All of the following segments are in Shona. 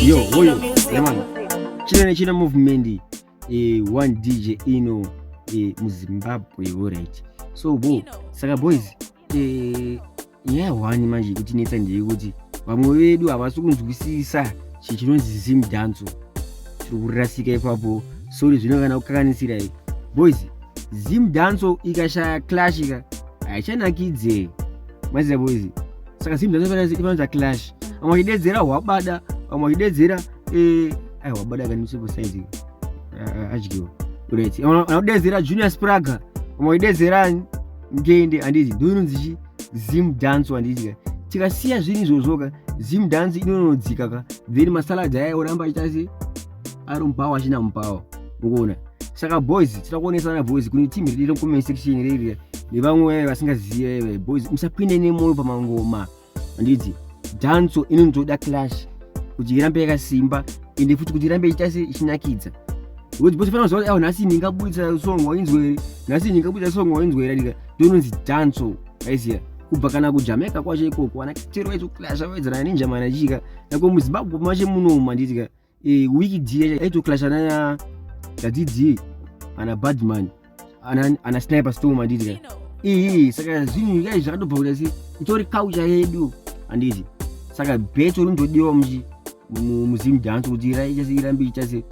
Yo, oyo, lemani. Chino nechino movement one DJ ino muZimbabwe, alright. So bo, saka boys, nyaya one manje kutinetsa ndeyekuti vamwe vedu havasi kunzwisisa chinhu chinonzi Zim dancehall. Tiri kurasika ipapo. Sorry zvino kana kukanganisirai. Boys, Zim dancehall ikashaya clash ka haichanakidze. Maziva boys. Saka Zim dancehall inoita clash. Vamwe vachidedzera hwabada, vamwe vachidedzera aiwa hwabada kani super size adyiwa. Right. Vanodedzera Junior Spraga, vamwe vachidedzera Ngende, handiti ndo inonzi chi Zim dance, handiti ka. Tikasiya zvinhu izvozvo ka, Zim dance inonodzika ka, then masalad aya oramba achiita se ari mupawa, achina mupawa, mukuona. Saka boys, tida kuonesana boys, kune team riri comment section riri nevamwe vaya vasingazivi vaya. Boys, musapinde nemwoyo pamangoma, handiti dancehall inonzoda clash kuti irambe yakasimba, ende futi kuti irambe ichiita se ichinakidza, because boys fanira kuziva kuti nhasi ndingabudisa song wainzwa here, nhasi ndingabudisa song wainzwa here, andika ndo inonzi dancehall, aiziya. Kubva kana kuJamaica kwacho ikoko, ana chero vaitoclasha, vaidzana nenjamani achika nako muZimbabwe mache munomu, handitika Winky D aitoclasha nana Daddy, ana Badman, ana Sniper Storm, handitika iyi. Saka zvinhu ikai zvakatobva kuti asi itori culture yedu, handiti. Saka battle rinotodiwa muchi muZim dance kuti irambe ichiita se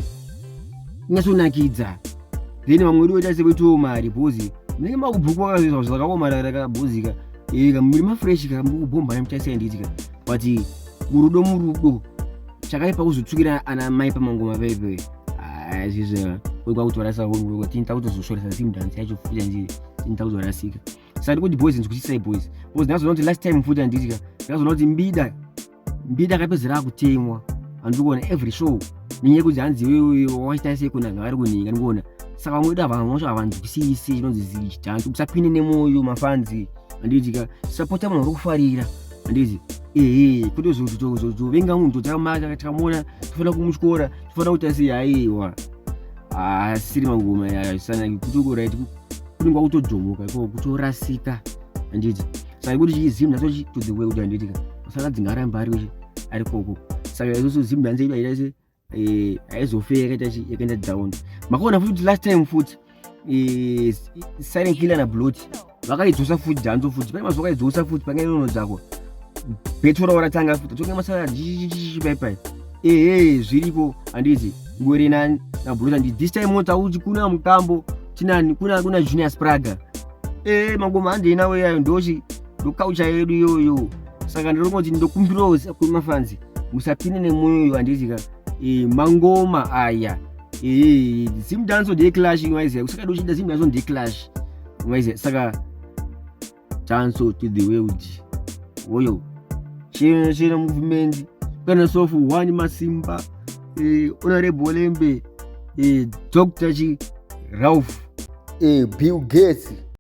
inyatsonakidza, then vamwe vedu vaita sevoitawo mari, because munenge makubhukwa zvakaoma bhozika muri mafresh ka, muri kubhomba muchaisa, handitika. But murudo, murudo chakaipa kuzotsukira ana mai pamangoma paipe zvizvo kwakutorasa, tinita kutozoshoresa Zim dance yacho futi, handiti tinita kuzorasika. Saka ndikuti boys, nzwisisai boys, because ndakazoona kuti last time futi, handitika, ndakazoona kuti Mbida akapedzera akutemwa, handiri kuona every show, nenyaya yekuti hanzi iwewe waita sei kuna vari kuninga, ndikuona. Saka vamwe vedu vamwe vacho havanzwisisi chinonzi chidhanso. Musapinde nemwoyo mafanzi, handitika. Sapota munhu ari kufarira, handiti ehe, kwete kuzovenga munhu, takamuona tofanira kumutyora, tofanira kuita sei. Aiwa, asiri mangoma sana kuti right, kunenge kwakutodhomoka ikoko, kutorasika, handiti. Saka kuti chiZim nacho to the world, handitika, masaka dzingaramba ari koko. Saka isusu Zim dance yedu haita se haizofe yakaita yakaenda down. Makaona futi last time futi Silent Killer naBlot vakaidzosa futi dancehall futi, pane mazuva vakaidzosa futi, panga inonodzakwa, battle ravo ratanga futi, tonge masara paipai, ehe, zviriko, handiti. Ngwere naBlot, handiti. This time takuti kuna mukambo tinani, kuna Junior Spraga, mangoma handei nawo iyayo, ndochi ndokaucha yedu iyoyo. Saka ndinongoti ndokumbirawo kumafanzi, musapinde nemwoyo, handitika mangoma aya Zim dancehall ndeye clash, maiziya. Kusaka dochida Zim dancehall ndeye clash, maiziya. Saka dancehall to the world, oyo chino chino movement kana sofu one masimba, Honorable Lembe, Dr chi Ralph, Bill Gates.